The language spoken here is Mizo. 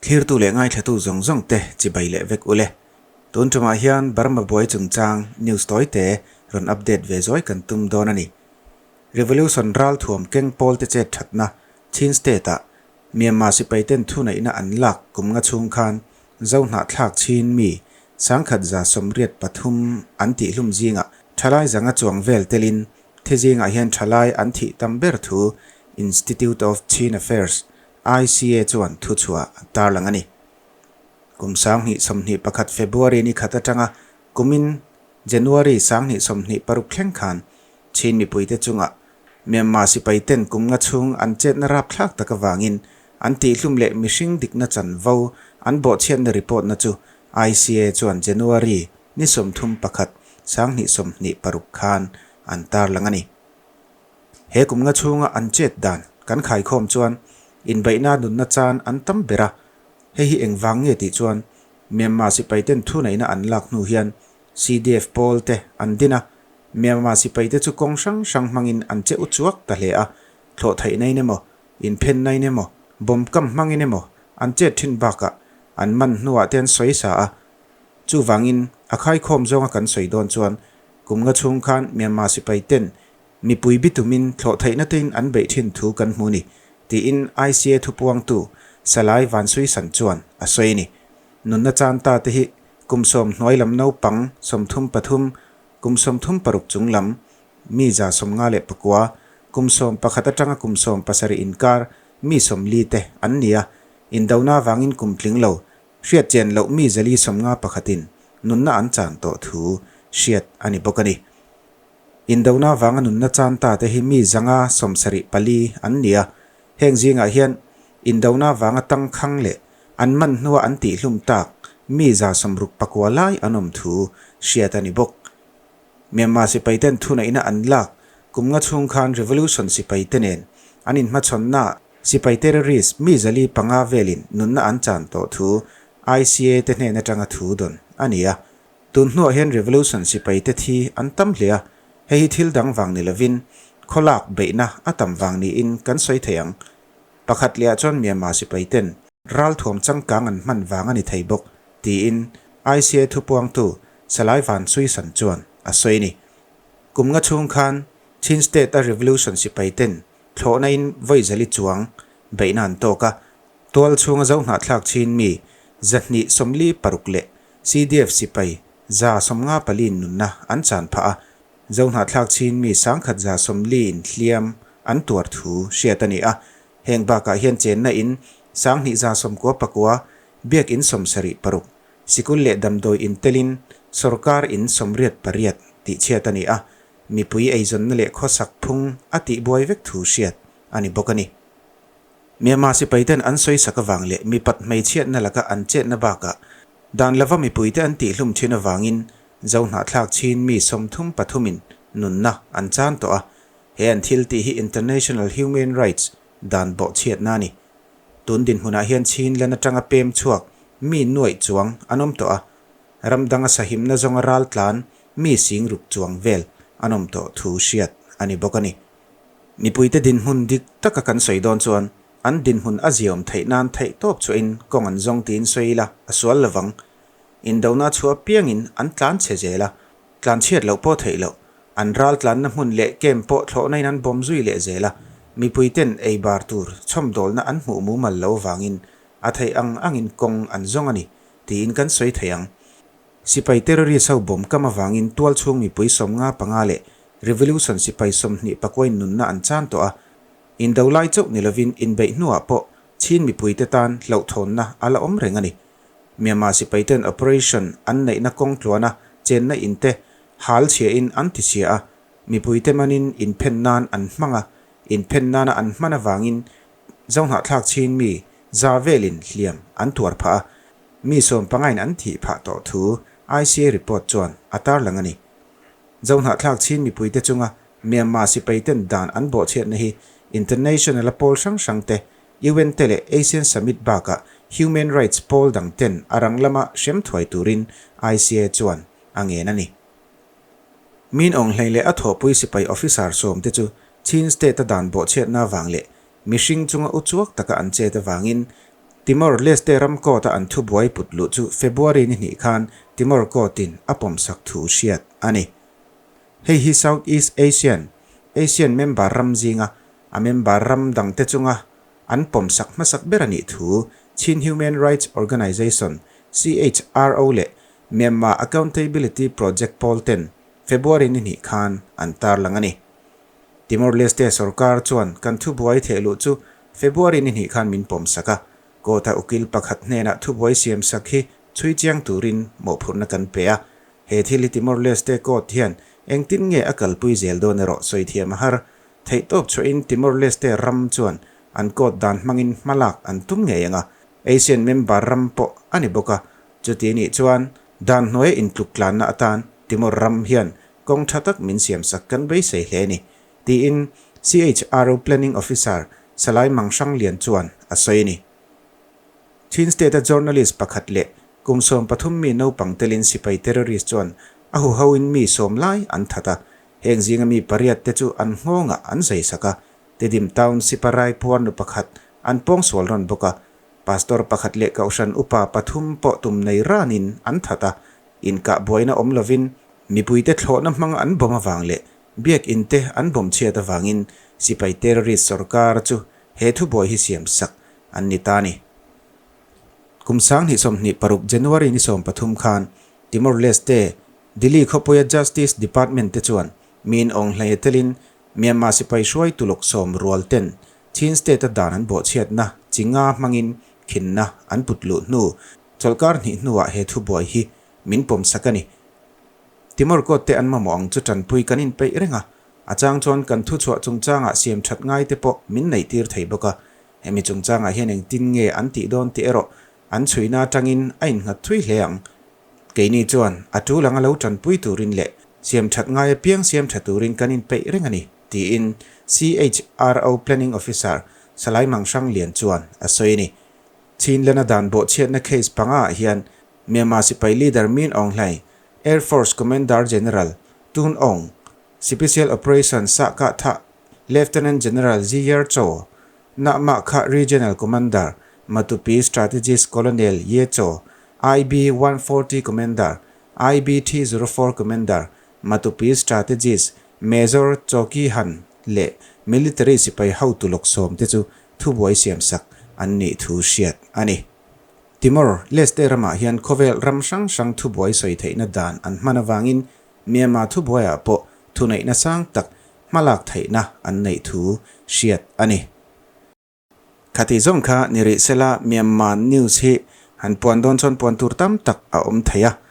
Thlirtu leh ngaithlatu zawng zawng te chibai leh vek ule. Tun tumah hian Burma buai chungchang news tawi te rawn update ve zuai kan tum dawn a ni. Revolution ralthuam keng pawl te chet thatna Chin State ah Myanmar sipai ten thuneihna an lak kum nga chhung khan Zohnahthlak Chin mi 1183 an tihhlum zingah thalai zanga chuang vel telin thi zingah hian thalai an thih tam ber thu Institute of Chin Affairs, ICA, chuan thuchhuah a tarlang a ni. Kum 2021 February ni khat atanga kumin January 2026 thleng khan Chin mipuite chungah Myanmar sipai ten kum nga chhung an chetna rapthlak tak avangin an tihhlum leh mihring dikna chanvo an bawhchhiatna report na chu ICA chuan January ni 31, 2026 khan an tarlang a ni. He kum nga chhunga an chet dan kan khaikhawm chuan inbeihna nunna chan an tam ber a, hei hi engvang nge tih chuan Myanmar sipai ten thuneihna an lak hnu hian CDF pawl te an din a, Myanmar sipaite chu kawng hrang hrang hmangin an che u chuak ta hle a, thlawh theihna in emaw, inphenna in emaw, bomb kam hmangin emaw an chet thin bakah an man hnuah te an sawi sa a. Chuvangin a khaikhawm zawnga kan sawi dawn chuan kum nga chhung khan Myanmar sipaiten mipui bitumin thlawh theihna tein an beih thin thu kan hmu ni, tiin ICA thupuangtu Salai Vansuisan chuan a sawi a ni. Nunna chan ta te hi kum sawm hnuai lam naupang 33, kum 36 chung lam mi 59, kum 11 atanga kum 17 inkar mi 40 te an ni a, indona avangin kum tling lo hriat chen loh mi 451 in nunna an chan tawh thu hriat a ni bawk a ni. Indona avanga nunna chan ta te hi mi 174 an ni a, heng zingah hian indona avanga tangkhang leh an man hnua an tihhlum tak mi 69 lai an awm thu hriat a ni bawk. Myanmar sipai ten thuneihna an lak kum nga chhung khan revolution sipai te nen an inhmachhawnna sipai terrorist mi 405 velin nunna an chan tawh thu ICA te hnen atanga thu dawn a ni a. Tun hnuah hian revolution sipai te thi an tam hle a, hei hi thil dang vang ni lovin khawlak beihna a tam vang niin kan sawi thei ang. Pakhat lehah chuan Myanmar sipai ten ralthuam changkang an hman vang a ni thei bawk, tiin ICA thupuangtu Salai Van Suisan chuan a sawi a ni. Kum nga chhung khan Chin State-a revolution sipai ten thlawhna in vawi zali chuang beihna an tawk a, tual chhunga zohnahthlak Chin mi 246 leh CDF sipai 154 in nunna an chan phah a, zohnahthlak Chin mi 1140 in hliam an tuar thu hriat a ni a. Heng bakah hian chenna in 2199, biak in 76, sikul leh damdawi in telin sorkar in 88 tih chhiat a ni a, mipui eizawnna leh khawsak phung a tihbuai vek thu hriat a ni bawk a ni. Myanmar sipaiten an sawisak avang leh mipat hmeichhiatna laka an chetna bakah dan lova mipuite an tihhlum thin avangin Zohnahthlak Chin mi 33 in nunna an chan tawh a, he an thil tih hi International Human Rights dan bawhchhiatna a ni. Tun dinhmunah hian Chin lan atanga pem chhuak mi nuaih chuang an awm tawh a, ram danga sahimna zawnga ral tlan mi sing ruk chuang vel an awm tawh thu hriat a ni bawk a ni. Mipuite dinhmun dik taka kan sawi dawn chuan an dinhmun a ziaawm theih nan theih tawp chhuahin kawng an zawng tiin sawi ila a sual lovang. Indona chhuah apiangin an tlan chhe zel a, tlan chhiat loh pawh theih loh. An ral tlanna hmun leh camp pawh thlawhna in an bawm zui leh zel a, mipui ten ei bar tur chhawmdawlna an hmuh mumal lo vangin a theih ang angin kawng an zawng a ni tiin kan sawi thei ang. Sipai terrorist ho bawm kam avangin tual chhung mipui 55 leh revolution sipai 24 in nunna an chan tawh a, indo lai chauh ni lovin inbeih hnuah pawh Chin mipuite tan hlauhthawnna a la awm reng a ni. Myanmar sipai ten operation an neihna kawng tluana chenna in te hal chhia in an ti chhia a, mipuite manin inphen nan an hmang a, inphen nana an hman avangin Zohnahthlak Chin mi za velin hliam an tuar phah a, mi sawmpangain an thih phah tawh thu ICA report chuan a tarlang a ni. Zohnahthlak Chin mipuite chunga Myanmar sipai ten dan an bawhchhiatna hi international a pawl hrang hrang te, UN te leh Asian Summit bakah human rights pawl dang ten a rang lama hrem thuai turin ICA chuan a ngen a ni. Min Aung Hlaing leh a thawhpui sipai officer sawm te chu Chin State a dan bawhchhiatna avang leh mihring chunga u chuak taka an chet avangin Timor Leste ram court-a an thubuai put luh chu February ni hnih khan Timor court-in a pawmsak thu hriat a ni. Hei hi South East Asian, ASEAN member ram zinga a member ram dangte chunga an pawmsak hmasak ber a nih thu Chin Human Rights Organization, CHRO, leh Myanmar Accountability Project pawl ten February ni hnih khan an tarlang a ni. Timor-Leste sorkar chuan kan thubuai thehluh chu February ni hnih khan min pawmsak a, court-a ukil pakhat hnenah thubuai siamsak hi chhui chiang turin mawhphurhna kan pe a. He thil hi Timor-Leste court hian engtin nge a kalpui zel dawn erawh sawi thiam a har. Theihtawp chhuahin Timor-Leste ram chuan an court dan hmangin hmalak an tum ngei ang a, ASEAN member ram pawh a ni bawk a, chuti nih chuan dan hnuaia intluk tlanna atan Timor ram hian kawng tha tak min siamsak kan beisei hle a ni, tiin CHRO Planning Officer Salai Manghrang Lian chuan a sawi a ni. Chin State-a journalist pakhat leh kum 13 mi naupang telin sipai terrorist chuan a huhoin mi sawm lai an that a, heng zinga mi pariat te chu an nghawngah an zaisak a, Tedim Town siparai puarnu pakhat an pawngsual rawn bawk a, pastor pakhat leh kohhran upa pathum pawh tum nei ranin an that a, Inkah buaina awm lovin mipuite thlawhna hmang an bawm avang leh biakinn te an bawm chhiat avangin sipai terrorist sorkar chu he thubuai hi siam sak an ni ta a ni. Kum 2026 January ni 13 khan Timor-Leste, Dili khawpuia Justice Department te chuan miin awng hlei telin Myanmar sipai hruaitu lawk sawm rual ten Chin State-a dan an bawhchhiatna chi nga hmangin khinna an put luh hnu Chawlhkar hnih hnuah he thubuai hi min pawmsak a ni. Timor Court te an mamawh ang chu tanpui kan inpeih reng a, a chang chuan kan thuchhuah chungchangah siam that ngai te pawh min neihtir thei bawk a. Hemi chungchangah hian engtin nge an tih dawn tih erawh an chhuina atangin a innghat thui hle ang. Keini chuan a tul anga lo tanpui turin leh siam that ngai apiang siam tha turin kan inpeih reng a ni, tiin CHRO Planning Officer Salai Manghrang Lian chuan a sawi a ni. Chinlena dan bawhchhiatna case panga ah hian Myanmar sipai leader Min Aung Hlaing, Air Force Commander General Tun Aung, Sipecial Operation Sah Kah Thah Lieutenant General Ziyar Chaw, Nah Mah Khah Regional Commander Matupi Strategist Colonel Ye Chaw, IB 140 Commander, IB 304 Commander Matupi Strategist Major Chaw Kyi Han leh Military sipai hotu lawk sawm te chu thubuai siamsak an nih thu hriat a ni. Timor Leste ramah hian khawvel ram hrang hrang thubuai sawi theihna dan an hman avangin Myanmar thubuaiah pawh thuneihna sang tak hmalak theihna an neih thu hriat a ni. Khati zawng kha ni rih sela Myanmar news hi han puan dawn chuan puan tur tam tak a awm thei a.